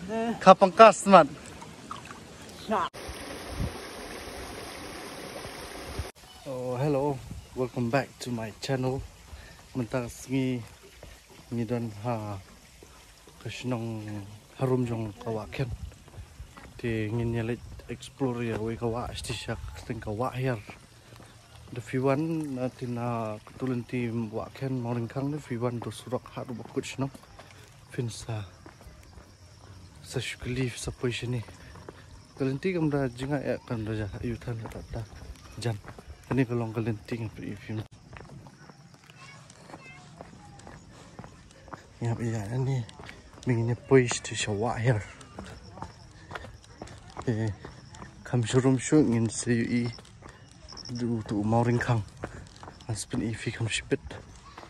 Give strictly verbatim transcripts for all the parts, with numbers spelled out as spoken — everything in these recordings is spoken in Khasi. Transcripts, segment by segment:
Ka pangkas mat. Oh, hello. Welcome back to my channel. Mynta ka sngi ngi don ha ka shnong harum jong ka Wah Khen. Te ngin ïa leit explore ïa wei ka wah shisha sha ka wah hiar. Da phi wan na ti na ka tu lynti Wah Khen Mawryngkhang, da phi wan da surok haduh ba kut shnong. Phin sa sa shu kylli sa poi shane. Ka lynti kam da jngai, eh, kam da ja ïu than kata ta jan. Kane ka long ka lynti ngam phi. Ïa, ïa, ani. Ngin ïa poi sha wah hiar. Eh, kham shrum shuh ngin sa ïohi. Du tu Mawryngkhang. Ngan sa pyni phi kham shibit.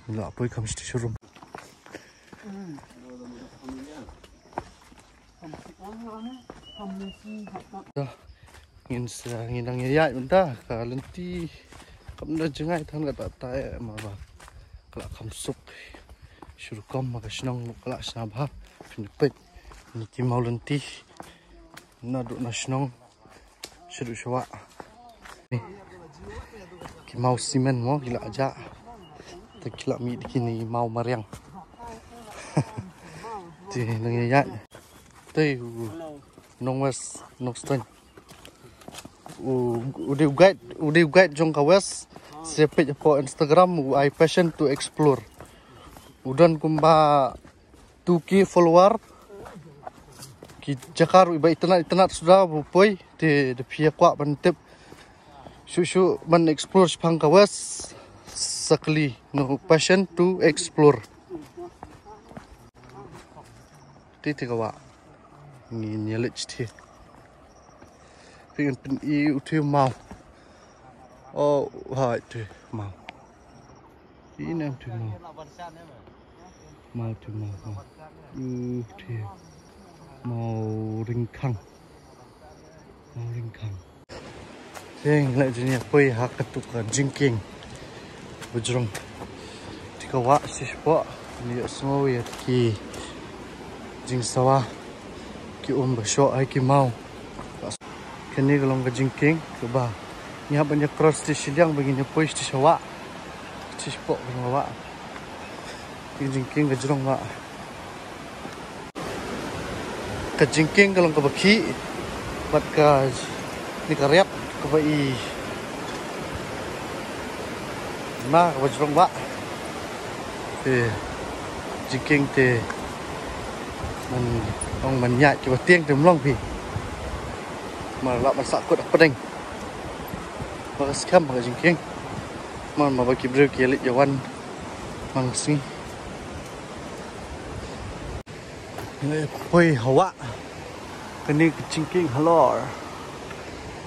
Ngin la poi kham shrum. Ngin sa, ngin nang ïaid mynta ka lynti. Kam da jngai than kata ta, eh, ma ba ka la kham suk. Shu rukom ma ka shnong ka la shna bha. Phin peit ni ki maw lynti. Naduh na shnong shaduh sha wah. Ki maw simen mo ki la jah. Te ki la mih da kine maw mariang. Te nang ïaid. Te u nong West, nong Stone. U, u dei u guide, u dei u guide jong ka West. Sa peit hapoh Instagram u ai Passion to Explore. U don kumba two K follower. Ki jaka ruh iba itynnad itynnad suda ba poi, te da phi ïa kwah ban tip shuh shuh ban explore shaphang ka West, sa kylli, no, Passion to Explore. Te te ka wah ngin ïa leit shatei. Phi ngan pyni u te maw. Oh, hai te maw. Ine te maw. Maw te maw, maw. U te Mawryngkhang. Mawryngkhang. Te ngi la jin ïa poi ha katu ka jingkieng ba jrong. Te ka wah shisha pok, ngi ïohsngew ïa ki jingsawa, ki um ba shoh ha ki maw. Kane ka long ka jingkieng kaba ngi hap ban ïa cross te shiliang ba ngin ïa poi te sha wah. Te sha pok ka long ka wah. Ka jingkieng ka jrong wah. Ka jingkieng ka long kaba khih bad kane ka riat kaba i na kaba jrong wah. Te jingkieng te man ong man ïaid kiba tieng te ym long phi. Ma lah ban sah kut ha pdeng. Ba ka skhem ba ka jingkieng. Man ma ba ki briew ki leit ïa wan man ka sngi. Ngi poi ha wah. Kane ka jingkieng halor.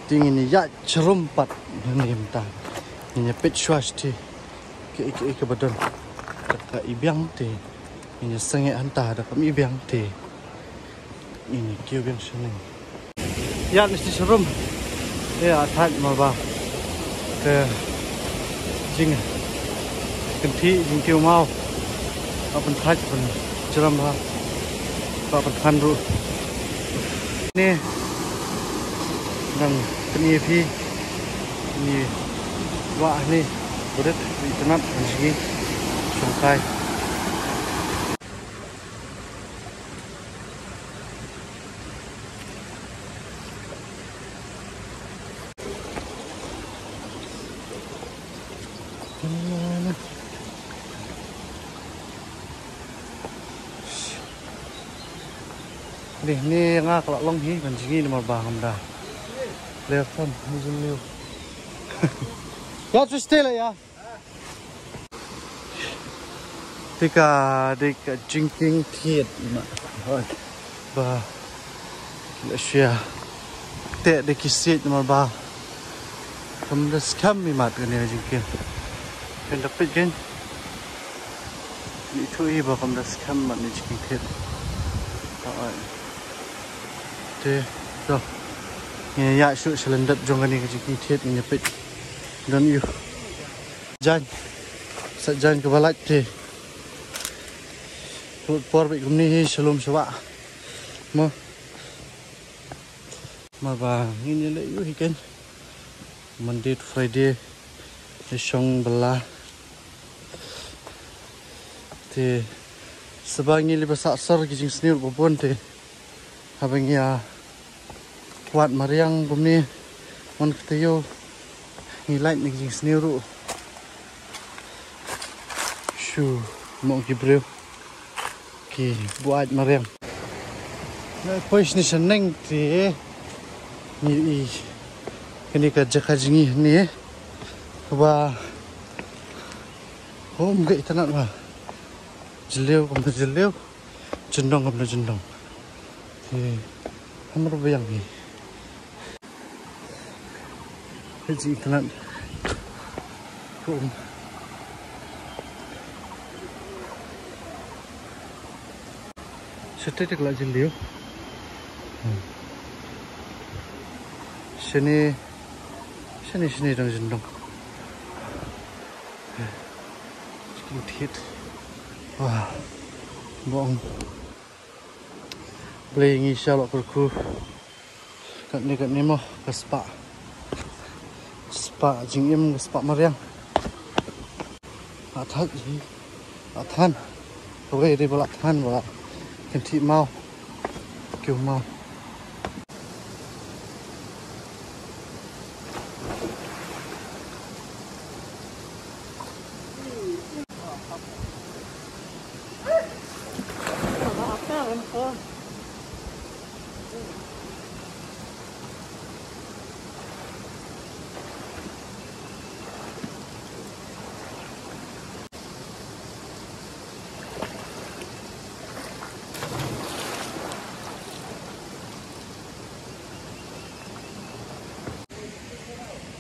Te ngin ïa shrum pat nane mynta. Ngin ïa peit shuwa shatei. Kaei kaei kaba don. Da ka i biang te ngin ïa sangeh hangta, da kam i biang te ngin ïa kiew biang shane. Ïa, ngi sdang shrum. Ïa, thait ma ba ka jingkynthih jingkiew maw. Ba pynthait pynjrong ba, ba pynthan ruh. Ne nang pyni ïa phi. Ni wah ni burit ni tenat kan sini. Sungkai. Ni, ni nga ka la long hi, ban jngi namar ba ngam da. Ler tam, ni jin liu. Ya, tu stay la ya. Te ka dei ka jingkieng thied ma. Hoi. Ba ki la shia. Te dei ki siej namar ba kam da skhem imat kane ka jingkieng. Kan da peit kein. Ni tu i ba kam da skhem mat ni jingkieng thied. Hoi. Te to. Ngin ïa shu shalendar jong kane ka jingkieng thied, ngin ïa peit. Don ïa u jaiñ. Sa jaiñ kaba lait te. Lut por bad kumne hi sha lum sha wah. Mo. Mar ba ngin ïa leh ïa u hi kan. Monday to Friday. Ïa shong bala. Te saba ngi li ba sah sor ki jingsniew ba bun te. Haba ngi ïa wad mariang kumne. Mon kata ïoh. Ngi lait na ki jingsniew ruh. Shu mo ki briew. Ki buaid mariang. Na poi shini shaneng te. Ni i. Kani ka jaka jingi ni. Ba. Hom ga itanat ba. Jelew, kam jelew. Jendong, kam jendong. Te. Hamar bayang ni. Hei, ji ikhlan. Kum. Sete te kala jiliu. Hmm. Sini, sini, sini dang jendong. Chicken tit. Wah, bong. Blei ngi shalok kurku. Katne katne mo ka spah. Spah jingim ka spah mariang. Athat ji. Athan. Kawei ri bala than bala. Kynti mau. Kyu mau.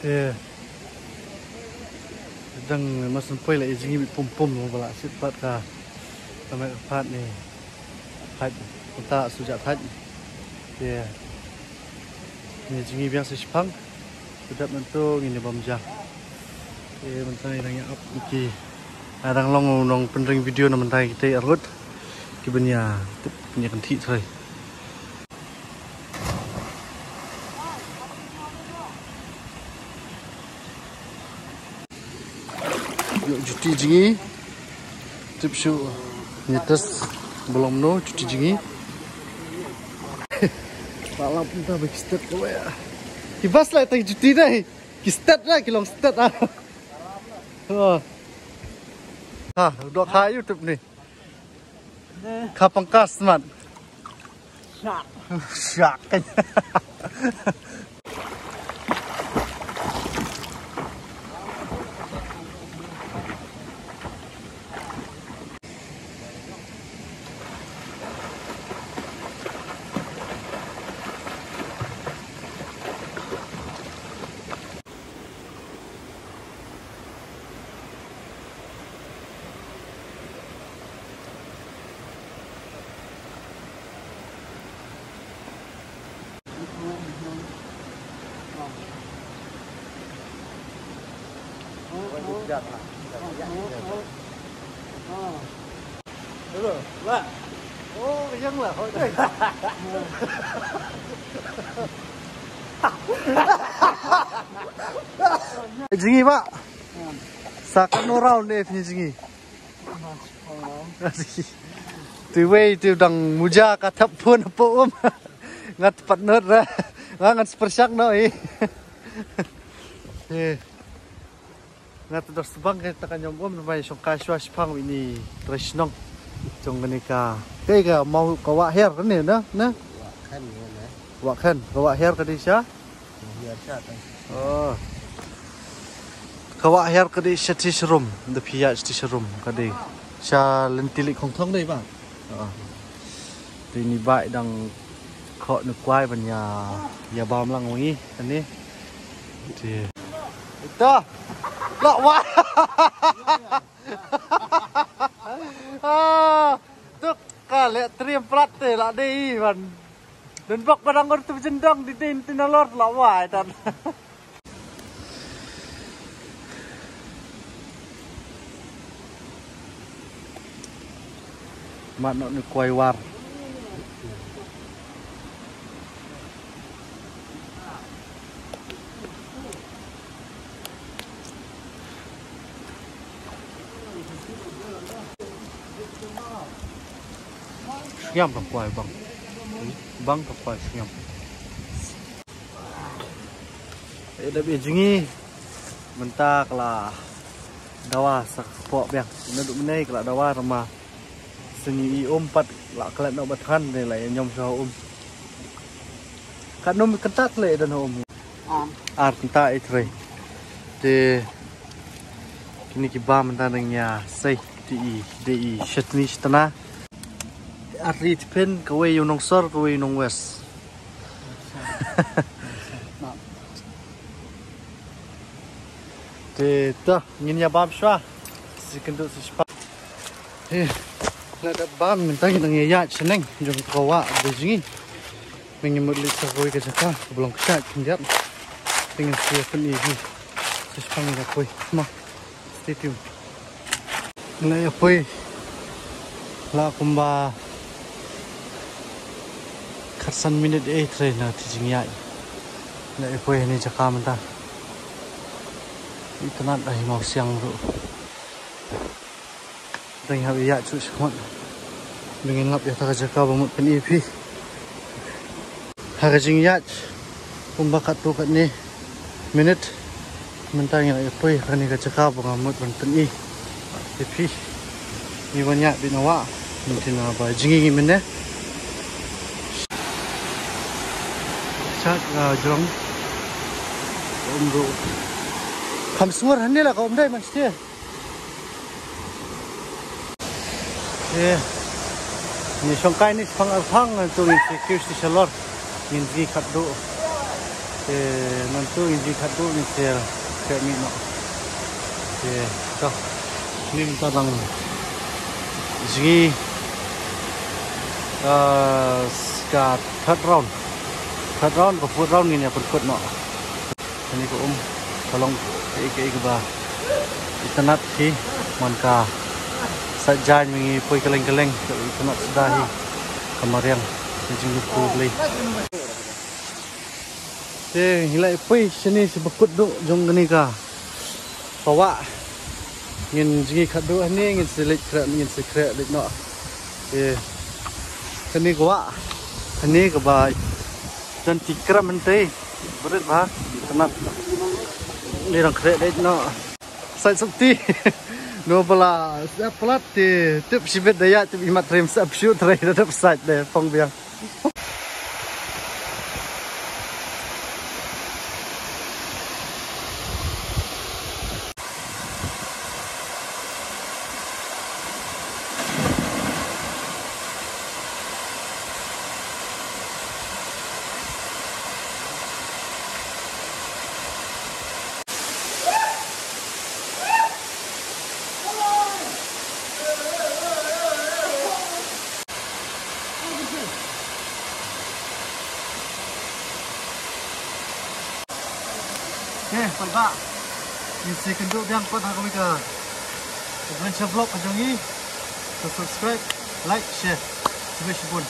Te dang mas poi la i jingim pum pum mo bala sit pat ka. Ka me pat ni. Pat ta suja pat. Te ni jingim biang sa shipang. Sudat mentu ngin bam ja. Te mentu ni dang ya up ki. Dang long nong penring video na mentu kita arut. Ki benya tip benya kan thik trai. Ïoh juti jngi. Tip shu ngi test ba long kumno juti jngi. Ba lap nta ba ki stet ko ya. Ki bas la tang juti dai. Ki stet la ki long stet ah. Oh. Ha, dok ha YouTube ni. Ka pangkas mat. Shak. Shak. Hello, Bah. Oh, yang lah. Oh, dai. Jngi, Bah. Sa katno round ne phi jngi. Ti wei ti dang muja ka thap phone hapoh um. Ngat pat not ra. Nga ngan spyrshang no i. Eh. Nga te dor sbang ka ta ka ñiom um, namar shong ka shwa shipang ïa ini trai shnong. Jong kane ka, kaei ka maw ka wah her kane na, na? Wah khan, ka wah her ka dei sha? Ka wah her sha tang. Oh. Ka wah her ka dei sha Tisharum, da phi ïa sha Tisharum ka dei. Sha lynti leit khongthong dei ba? Oh. Te ini ba dang khoh ne kwai ban ïa, ïa bam lang wan ngi kane. Te. Ito. Lah wah. Ah, tu ka leh trim plat te lah dei ban. Don bok ba dang ur tu jendong di dei ti nalor lah wah tan. Mat noh ni kwai war. Yam ka kwai bang. Bang ka kwai sngem. Ïa da bia jngi mynta ka la dawa sa ka pok biang. Naduh mynne ka la dawa rama. Sngi i um pat la klet noh ba than ne la ïa ñiom sha um. Ka num kyntat le dan um. Ar kynta i trei. Te kini ki ba mynta nang ïa sei ti i de i shetni shetna. Ar ri tipen kawei ïa u nongsor kawei ïa u nongwest. Te to ngin ïa bam shwa. Si kynduh si shpa. Eh, na da bam mynta ngin nang ïa ïaid shaneng jong ka wah de jngi. Ngi mut leit sa kawei ka jaka ka blong ka shait khyndiat. Te ngin sa ïa pyni hi. Sa shipang ïa poi. Ma. Stay tuned. Ngi la ïa poi. La kumba khatsan minit eh trei na ti jingïaid. Ngi la ïa poi hani jaka mynta. Itynnat da hi mawsiang ruh. Dang hap ïaid shuh shuh. Ba ngin lap ïa ta ka jaka ba mut pyni phi. Ha ka jingïaid kumba katto katne minit. Mynta ngi la ïa poi ha kane ka jaka ba nga mut ban pyni ïa phi. Ngi wan ïaid beit na wah. Mynta na ba jngi ngi mynne. Chat la jrong. Um ruh. Kham suar hangne la ka um dei man stia. Te ngi shong kai ni shipang arphang, ngan tu ngin sa kiew sha lor. Ngin jngi khatduh. Te ngan tu ngin jngi khatduh ngin sa kiew mi noh. Te to. Ni mynta dang jngi, ah, ka third round. Third round, ka fourth round ngin ïa pynkut noh. Kane ka um ka long kaei kaei kaba itynnat hi, man ka sait jaiñ ba ngi poi kylleng kylleng, ka itynnat suda hi ka mariang ka jingkyrkhu U Blei. Te ngi la ïa poi shane sha ba kut duh jong kane ka ka wah. Ngin jngi khatduh hangne, ngin sa leit khreh, ngin sa khreh leit noh. Te kane ka wah, kane kaba jan ti kram hynrei. Bret ba, itynnat. Ngi dang khreh leit noh. Sait sopti. No bala, sa plat te, tip shibit da ïa, tip imat trim sa pshu trai da tip sait da phong biang. Okay, paidbah. Ngin sa ïakynduh biang pat ha kawei ka adventure vlog ka jong ngi. To subscribe, like, share. Khublei shibun.